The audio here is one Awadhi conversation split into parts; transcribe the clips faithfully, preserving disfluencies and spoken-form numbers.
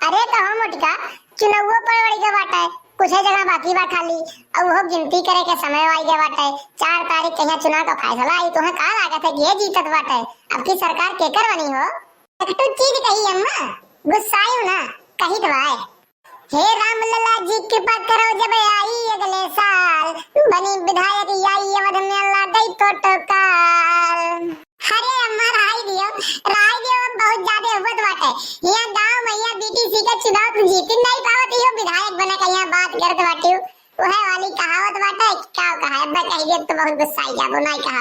अरे कहो मोटका, चुनौवो पड़ वड़ी के बाटे, कुछ जगह बाकी बा खाली, अउ वो गिनती करे के समय आई गए बाटे। चार तारीख कहिया चुनाव का फैसला आई, तोहे का लागत है कि ये जीतत बाटे? अब की सरकार केकर बनी हो? एक ठो चीज कही अम्मा, गुस्सायु ना, कही तो आए। हे राम लला जी कृपा करो, जब आई अगले साल, बनी विधायक आई अवध में लड़ई प्रोटोकॉल। अरे अम्मा, रहाई दियो, रहाई दियो, बहुत ज्यादा हुवत बाटे। यहाँ गाँव में यहाँ बीटीसी का चुनाव तो जीत ही नहीं पावत, यो विधायक बने का यहाँ बात करत बाटे। वह वाली कहावत बाटे, क्या कहा, अब कह दिया तो बहुत गुस्सा आई जाबो, नहीं कहा।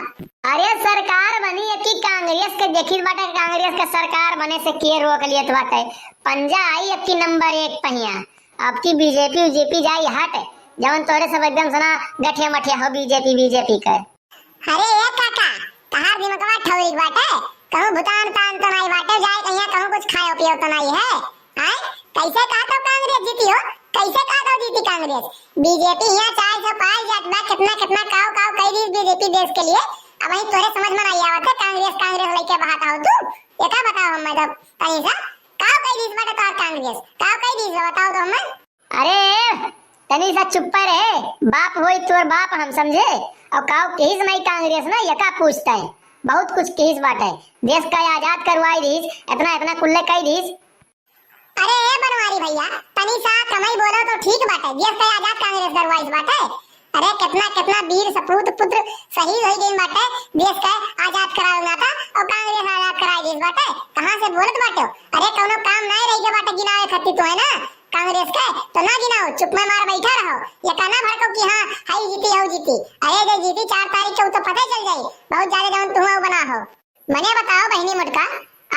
अरे सरकार बनी, एक ही कांग्रेस के देखित बाटे, कांग्रेस के सरकार बने से के रोक लियत बाटे। पंजा आई एक ही नंबर एक पहिया। अब की बीजेपी, बीजेपी जाई हट, जवन तोरे सब एकदम सना गठिया मठिया हो बीजेपी, बीजेपी के। अरे ए काका, तहार दिमगवा ठौरी बाटे, कहूँ भुतान उतान तो नाई बाटे, जाए कहिया कहूँ कुछ खाए पियो तो नाई है। आय, कैसे कहा तो कांग्रेस जीती हो, कैसे कहा तो जीती कांग्रेस? बीजेपी यहाँ चार सौ पार जात बा, कितना कितना काव काव कई दी बीजेपी देश के लिए। अब वही तोरे समझ में नहीं आवत है, कांग्रेस कांग्रेस लेके बहात हो तू। ये का बताओ हम, मतलब तनी सा काव कई दी बाटे तोर कांग्रेस, काव कई दी बताओ तो हमें। अरे, तनी सा चुप्पे रहे, बाप होई तोर बाप हम समझे, और काव किहिस नहीं कांग्रेस ना, यका पूछता है, बहुत कुछ किहिस बाटे, देश का आजाद करवाई दीस, इतना, इतना कुल्ले कई दीस। अरे ए बनवारी भैया, तनी सा कमाई बोलो तो ठीक बाटे, देश का आजाद कांग्रेस करवाई बाटे, अरे, कितना, कितना वीर सपूत पुत्र शहीद होई गइन बाटे, देश के आजाद करावे नाता, और कांग्रेस आजाद कराई देस बाटे। कहाँ से बोलत बाटे? अरे, कौनो काम नाई रही गए बाटे गिनावे खातिर तो है ना, कांग्रेस के तो ना गिनाओ, चुप में मार बैठा रहो। ये कहना भड़को कि हाँ, हाई जीती, हाउ जीती। अरे, जो जीती चार तारीख के, वो तो पता ही चल जाई, बहुत ज्यादा जौन तुम बना हो। मने बताओ बहिनी मोटका,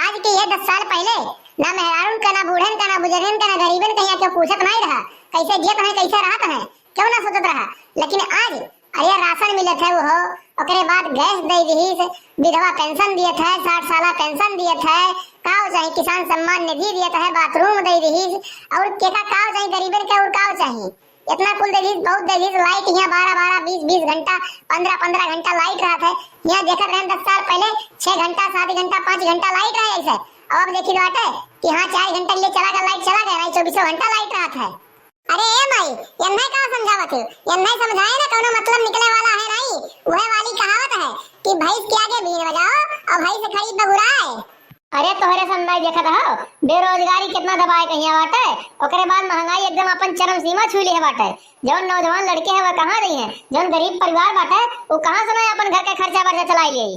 आज के ये दस साल पहले ना मेहरारून का, ना बूढ़न का, ना बुजुर्गन का, ना गरीबन का यहाँ क्यों पूछत नहीं रहा, कैसे जियत हैं, कैसे रहत हैं, क्यों ना सोचत रहा। लेकिन आज अरे राशन मिलत है वो, ओकरे बाद गैस दे दिहिस, विधवा पेंशन दियत है, साठ साला पेंशन दियत है, काव चाही किसान सम्मान निधि दियत है, बाथरूम दे दिहिस, और केका काव चाही गरीबन के, और काव चाही? इतना कुल दे दीस, बहुत दे दीस, लाइट यहाँ बारह बारह, बीस बीस घंटा, पन्द्रह पन्द्रह घंटा लाइट रहत है। यहाँ देखत रहन दस साल पहले छह घंटा, सात घंटा, पाँच घंटा लाइट रहे ऐसे। अब, अब देखी बाटे कि हाँ, चार घंटा के लिए चला गया, लाइट चला गया, नहीं चौबीसों घंटा लाइट रहत है। अरे ए माई, यन्ने का समझावत हो? यन्ने समझाए ना, कौनो मतलब निकले वाला है नहीं। वह वाली कहावत है कि भैंस के आगे बीन बजाओ और भैंस खड़ी बगुराए। अरे तोहरे सन नहीं देखत हो, बेरोजगारी कितना दबाए कहिया बाटे, ओकरे बाद महंगाई एकदम अपन चरम सीमा छू लिहे बाटे। जौन नौजवान लड़के हैं वह कहाँ रही हैं, जौन गरीब परिवार बाटे वो कहाँ से ना अपन घर के खर्चा बर्चा चलाई ले।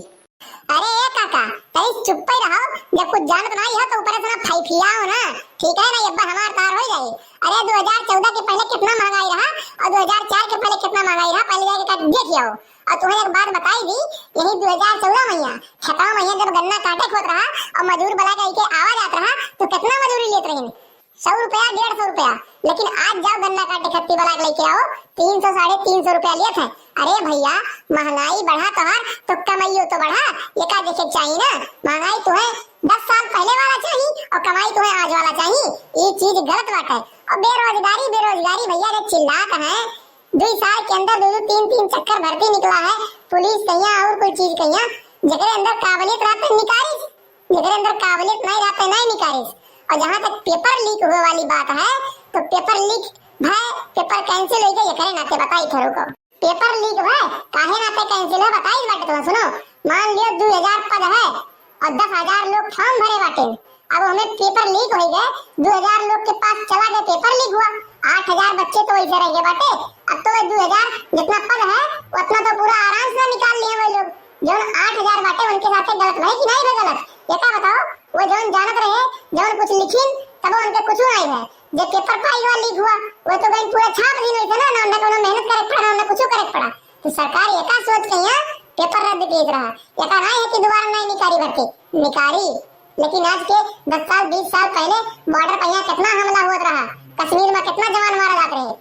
अरे ए काका, तनी चुप्पे रहो, जब कुछ जानत नहीं हो तो ऊपर से ना फैफियाओ ना, ठीक है ना, ये हमार तार हो जाए। अरे दो हज़ार चौदह के पहले कितना महंगाई रहा और दो हज़ार चार के पहले कितना महंगाई रहा, पहले जाके देख आओ। और तुम्हें एक बात बताई दी, यही दो हज़ार चौदह में यहाँ खेतवा में यहाँ जब गन्ना काटे खोत रहा और मजूर बुला के आवा जात रहा, तो कितना मजूरी लेत रही? सौ रुपया, डेढ़ सौ रुपया। लेकिन आज जाओ गन्ना काटे खत्ती वाला के लेके आओ, तीन सौ, साढ़े तीन सौ रुपया लेत है। अरे भैया, महंगाई बढ़ा तोहार तो कमाइयो तो बढ़ा, ये का देखे के चाहिए ना? महंगाई तुम्हें दस साल पहले वाला चाहिए और कमाई तुम्हें आज वाला चाहिए, ये चीज गलत बात है। और बेरोजगारी, बेरोजगारी भैया रे चिल्लात है, दुई साल के अंदर दो दो तीन तीन चक्कर भर्ती निकला है, पुलिस कहिया और कोई चीज कहिया, जेकरे अंदर काबिलियत रहते निकारिस, जेकरे अंदर काबिलियत नहीं रहते नहीं निकारिस। और जहाँ तक पेपर लीक हुए वाली बात है, तो पेपर लीक भाई, पेपर कैंसिल हो गया, ये करे नाते बताई थारू को। पेपर लीक भाई, काहे नाते कैंसिल है बताई बाटे तुम्हें, सुनो। मान लियो दो हज़ार पद है और दस हज़ार लोग फॉर्म भरे बाटे, अब हमें पेपर लीक हो गए, दो हज़ार लोग के पास चला गए, पेपर लीक हुआ, आठ हज़ार बच्चे तो वैसे रह गए बाटे। अब तो वह दो हज़ार जितना पद है, उतना तो पूरा आराम से निकाल लिए वही लोग। जौन आठ हज़ार बाटे, उनके साथे गलत भए कि नहीं भए गलत, ये का बताओ? वो जौन जानत रहे, जौन कुछ लिखिन, तब उनके कुछ नहीं है। जब पेपर पाई हुआ, लीक हुआ, वो तो गई पूरा छाप दिन वैसे ना, ना उनका कोनो मेहनत करे पड़ा, ना उनका कुछ करे पड़ा। तो सरकार ये का सोच के यहाँ पेपर रद्द कीत रहा, ये का नहीं है कि दोबारा नहीं निकारी भर्ती, निकारी। लेकिन आज के दस साल, बीस साल पहले बॉर्डर पर यहाँ कितना हमला होत रहा, कश्मीर में कितना जवान मारा जात रहे,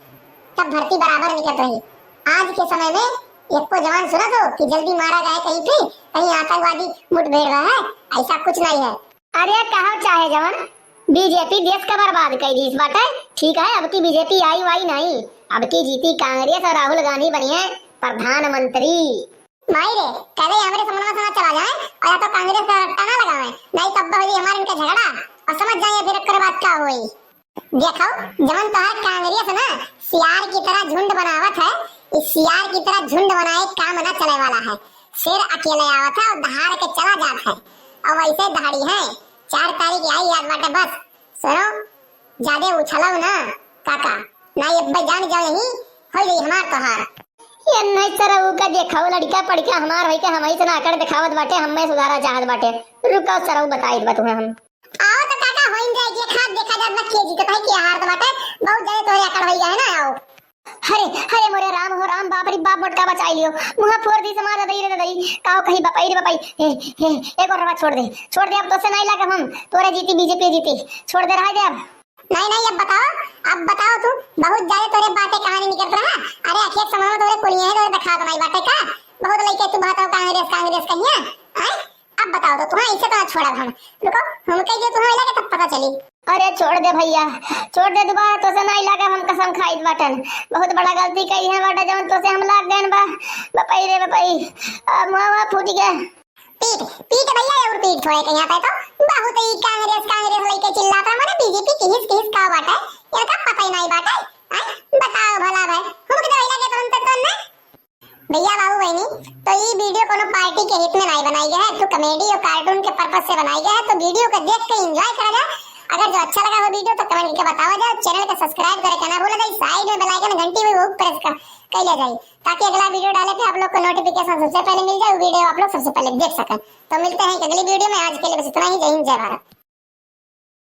तब भर्ती बराबर निकलत रही। आज के समय में एको जवान सुनत हो कि जल्दी मारा जाए कहीं पे, कहीं आतंकवादी मुठभेड़ रहा है, ऐसा कुछ नहीं है। अरे कहो चाहे जवन, बीजेपी देश का बर्बाद कर दी इस बाटे। ठीक है, अब की बीजेपी आई वाई नहीं, अब की जीती कांग्रेस और राहुल गांधी बनिए प्रधानमंत्री। माई रे, कहे हमरे समनवा से ना चला जाए और या तो कांग्रेस का रट्टा ना लगावे, नहीं तब हो जी हमारे इनका झगड़ा और समझ जाइए फिर ओकरे बाद का होई। देखो, जवन तोहार कांग्रेस ना सियार की तरह झुंड बनावत है, इस सियार की तरह झुंड बनाए काम ना चले वाला है। शेर अकेले आवत है और दहाड़ के चला जात है, और वैसे दहाड़ी है। चार तारीख आई याद बाटे बस। सुनो, ज्यादा उछलो ना काका, ना ये अब्बे जान जाओ यहीं, हो जाई हमार तोहार। ये नहीं सरऊ का देखाओ, लड़का पड़का हमार होई के हम ऐसे ना अकड़ दिखावत बाटे, हमें सुधारा चाहत बाटे। रुको सरऊ बताई बा तुम्हें हम। आओ तो काका, होइन जाए, एक हाथ देखा जात बा के जीतत है, के हारत बाटे। बहुत ज्यादा तोहरे अकड़ होई है ना, आओ। अरे, अरे मोरे राम हो राम, बाप रे बाप, मोटका बचाई लियो। मुँह फोड़ दी समार दई रे दई, काओ कहीं बपाई रे बपाई। हे, हे, एक और रवा छोड़ दे, छोड़ दे, अब तोसे नहीं लागब हम, तोरे जीती बीजेपी जीती, छोड़ दे, रह दे अब। नहीं, नहीं, अब बताओ, अब बताओ तू, बहुत ज्यादा तोरे बातें कहानी निकलत रहा। अरे अखिया समझ में तोरे कुलिये है, तोरे दिखात नहीं बाटे का? बहुत लइके तू बताओ कांग्रेस, कांग्रेस कहिया, हैं? अब बताओ तो, तुम्हें ऐसे तो ना छोड़ब हम। रुको, हम कह दे तुम्हें लगे तब पता चली। अरे छोड़ दे भैया, छोड़ दे, दोबारा तोसे नहीं लागब हम, कसम खाइत बाटन। बहुत बड़ा गलती कही है बाटे, जवन तोसे हम लाग गए बा। बपई रे बपई, अब मुँह फूट गया। पीट, पीट भैया, और पीट थोड़े कहीं आता है तो। बहुत ही कांग्रेस, कांग्रेस लइके चिल्लात रहा, माने बीजेपी किहिस, किहिस का बाटे, इनका पता ही नहीं बाटे। हैं? बताओ भला भाई, हम किधर लगे तुरंत तो ने? भैया बाबू बहनी, तो ये वीडियो कोनो पार्टी के हित में नहीं बनाई गया है, तो कॉमेडी और कार्टून के पर्पस से बनाई गया है। तो वीडियो को देख के एंजॉय करा जाए। अगर जो अच्छा लगा हो वीडियो तो कमेंट करके बतावा जाए, चैनल को सब्सक्राइब करे के ना भूला जाए, साइड में बेल आइकन घंटी में वो प्रेस कर, कर लिया जाए, ताकि अगला वीडियो डाले पे आप लोग को नोटिफिकेशन सबसे पहले मिल जाए, वीडियो आप लोग सबसे पहले देख सकें। तो मिलते हैं एक अगली वीडियो में, आज के लिए बस इतना ही। जय हिंद, जय भारत।